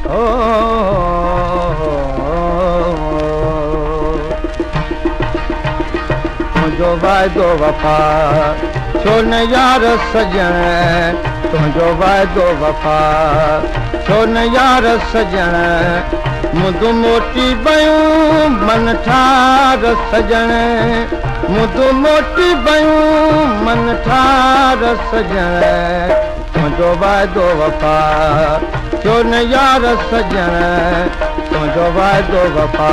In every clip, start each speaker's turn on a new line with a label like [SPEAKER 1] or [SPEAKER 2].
[SPEAKER 1] हो। तुंहिंजो वाइदो वफ़ा छो न यार सॼण, तुंहिंजो वाइदो वफ़ा छो न यार सॼण। मुंदो मोटी वयूं मन ठार सॼण, मुंदो मोटी वयूं मन ठार सॼण। तुंहिंजो वाइदो वफ़ा छो न यार सॼण, तुंहिंजो वाइदो वफ़ा।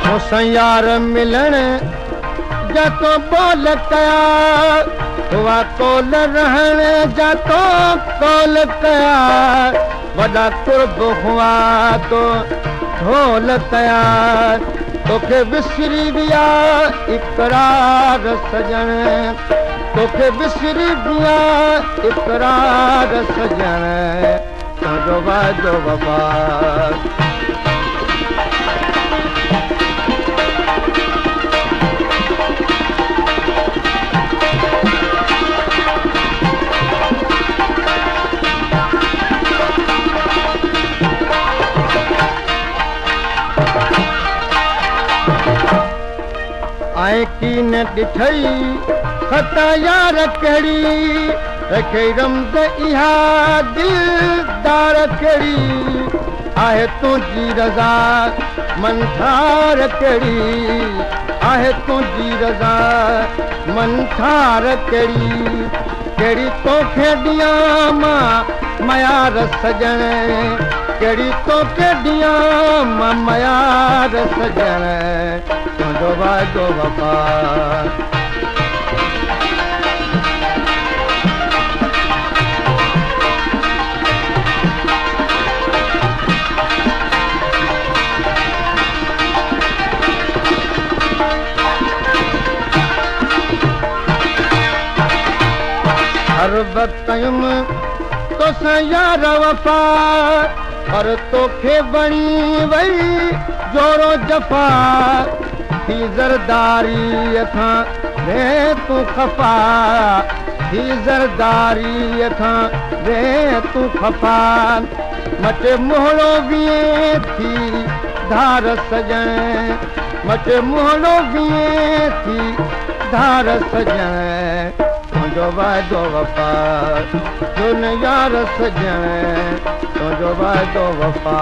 [SPEAKER 1] मूंसां यार मिलण जा तो ॿोल कया, हुआ कोल रहण जा तो कौल कया। वॾा कुर्ब हुआ तो ढोल कया, तोखे विसरी विया इकरार सॼण, तोखे विसरी विया इकरार सॼण। तुंहिंजो वाइदो वफ़ा। ऐं कीन ॾिठई खता यार कहिड़ी, रखई रमज़ इहा दिलदार कहिड़ी। आहे तुंहिंजी रज़ा मंथार कहिड़ी, आहे तुंहिंजी रज़ा मंथार कहिड़ी। कहिड़ी तोखे ॾियां मां मयार सॼण, कहिड़ी तोखे ॾियां मां मयार सॼण। तुंहिंजो वाइदो वफ़ा। हर वक़्त कयुमि तोसां यार वफ़ा, पर तोखे वणी वई जोरो जफ़ा। थी ज़रदारीअ खां वे तूं खफ़ा, थी ज़रदारीअ खां वे तूं खफ़ा। मटे मोहड़ो वीह थी धार सॼण, मटे मोहड़ो वीह थी धार सॼण। तुंहिंजो वाइदो वफ़ा छो न यार सॼण, तुंहिंजो वाइदो वफ़ा।